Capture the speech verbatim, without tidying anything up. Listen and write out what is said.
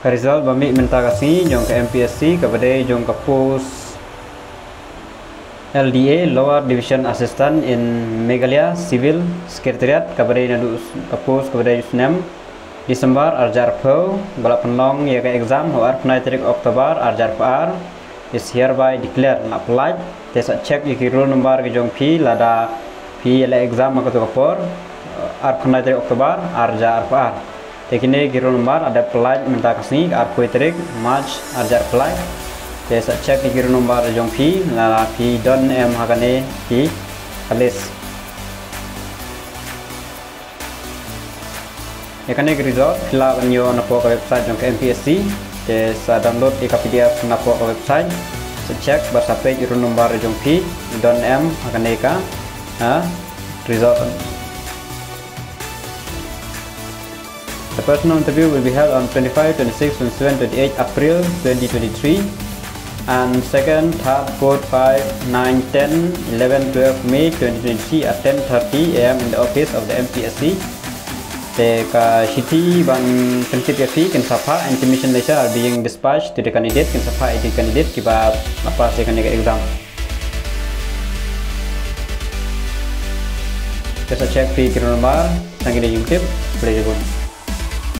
Ka result ba mih mynta ka sngi jong ka M P S C kaba dei jong ka post L D A, Lower Division Assistant in Meghalaya Civil Secretariat, kaba dei naduh ka post kaba dei u snem December arhajar arphew, ba la pynlong ïa ka exam ha u arphew khyndai tarik October arhajar arphew ar, is hereby declare, la pyllait. Te sa check ïa ki roll number ki jong phi lada phi ïaleh exam ha kato ka por, arphew khyndai tarik October arhajar arphew ar. Te kine ki roll number la dep pyllait mynta ka sngi, arphew tarik March arhajar arphew lai. Te sa check ïa ki roll number jong phi lada phi don em ha kane ki ka list. Ïa kane ka result phi lah ban ïoh napoh ka website jong ka M P S C. Te sa download ïa ka P D F napoh ka website. Sa check bad sa peit ïa roll number jong phi don em ha kane ka, ha, result. The personal interview will be held on twenty-five, twenty-six, twenty-seven, twenty-eight April twenty twenty-three, and second, third, fourth, five, nine, ten, eleven, twelve May twenty twenty-three at ten thirty A M in the office of the M P S C. Te ka shithi ban pyntip ïa phi kin sa phah, intimation letter are being dispatched to the candidate, kin sa phah ïa ki candidate kiba la pass ïa kane ka exam. Te sa check phi ki roll number, tang kine jingtip, khublei shibun.